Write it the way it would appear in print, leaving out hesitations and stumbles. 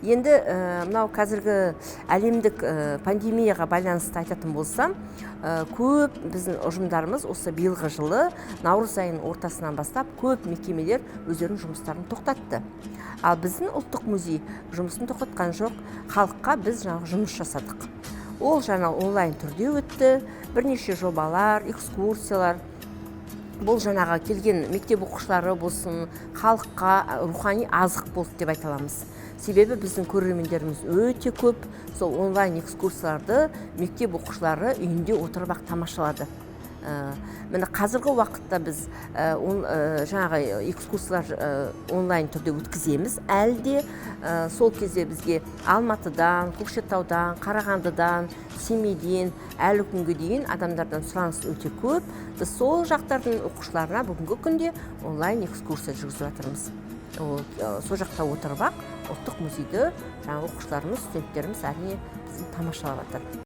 Енді мынау қазіргі әлемдік пандемияға байланысты айтатын болсам, көп біздің ұжымдарымыз осы биылғы жылы наурыз айының ортасынан бастап көп мекемелер өздерінің жұмыстарын тоқтатты. Ал біздің ұлттық музей жұмысын тоқтатқан жоқ, халыққа біз жаңағы жұмыс жасадық. Ол жаңа онлайн түрде өтті, бірнеше жобалар, экскурсиялар. Бұл жаңағы келген мектеп оқушылары болсын, халыққа рухани азық болды деп айта аламыз. Себебі біздің көрермендеріміз өте көп, сол онлайн экскурсияларды мектеп оқушылары үйінде отырып ақ тамашалады. Міне, қазіргі уақытта біз жаңағы экскурсиялар онлайн түрде өткіземіз. Әлі де сол кезде бізге Алматыдан, Көкшетаудан, Қарағандыдан, Семейден әлі күнге дейін адамдардан сұраныс өте көп. Біз сол жақтардың оқушыларына бүгінгі күнде онлайн экскурсия жүргізіп жатырмыз. Ол сол жақта отырып ақ ұлттық музейді жаңағы оқушыларымыз, студенттеріміз, әрине, біздің тамашалап жатыр.